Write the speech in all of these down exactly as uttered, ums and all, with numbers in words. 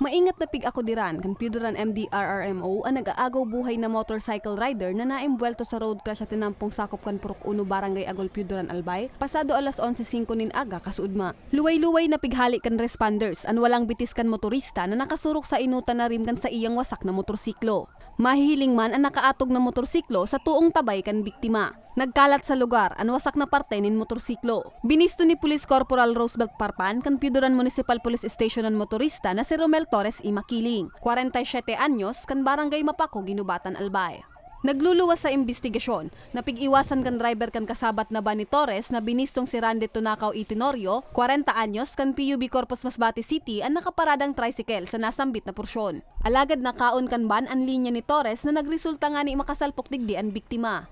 Maingat na pig-akudiran kan Pioduran M D R R M O an nag-aagaw buhay na motorcycle rider na naembwelto sa road crash sa tinampong sakop kan Purok Uno, Barangay Agol, Pioduran, Albay, pasado alas onse singko nin aga kasuodma. Luway-luway na pighali kan responders an walang bitis kan motorista na nakasurok sa inutan na rim kan saiyang wasak na motorsiklo. Mahihiling man an nakaatog na motorsiklo sa toong tabay kan biktima. Nagkalat sa lugar an wasak na parte nin motorsiklo. Binisto ni Police Corporal Roosevelt Parpan kan Pioduran Municipal Police Station an motorista na si Romel Torres y Makiling, kwarenta y siyete anyos, kan Barangay Mapaco, Guinobatan, Albay. Nagluluwas sa imbestigasyon na pig-iwasan kan driver kan kasabat na van ni Torres na binistong si Randy Tunacao y Tenorio, kwarenta anyos, kan P U B Corpus Masbate City, an nakaparadang tricycle sa nasambit na porsyon. Alagad nakaon kan van an linya ni Torres na nagresulta ngani makasalpok digdi an biktima.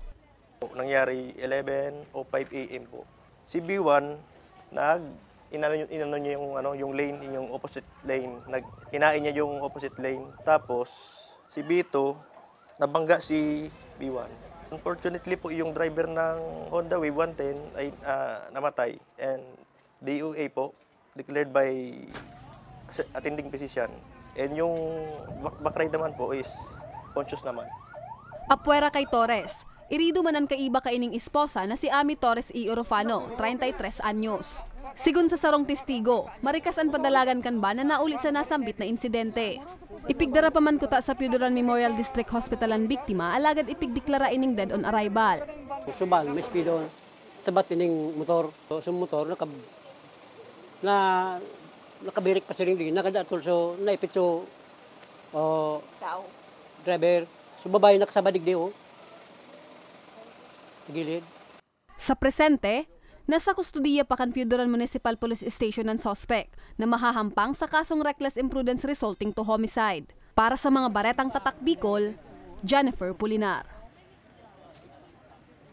Nangyari eleven o five A M po. Si B one, nag, inano, inano niya yung, ano, yung lane, yung opposite lane. Nag, kinain niya yung opposite lane. Tapos, si B two, nabangga si B one. Unfortunately po, yung driver ng Honda Wave one ten ay, ah, namatay. And D O A po, declared by attending physician. And yung back, back ride naman po is conscious naman. Apwera kay Torres, irido man an kaiba kaining esposa na si Ami Torres y Orofano, treinta y tres anyos. Sigon sa sarong testigo, marikas an padalagan kan van na nauli sa nasambit na insidente. Ipigdara pa man kuta sa Pioduran Memorial District Hospital an biktima, alagad ipigdeklara ining dead on arrival. Subal, may speedon. Sabat ining motor. So, so motor, naka, na, nakabirik pa siring din. Nagada atol so, naipit so, oh, Tao. driver. So, babae nakasabad digdi, oh. Sa gilid. Sa presente, nasa kustodiya pa kan Pioduran Municipal Police Station an suspek na mahahampang sa kasong reckless imprudence resulting to homicide. Para sa mga baretang tatak Bicol, Jennifer Pulinar.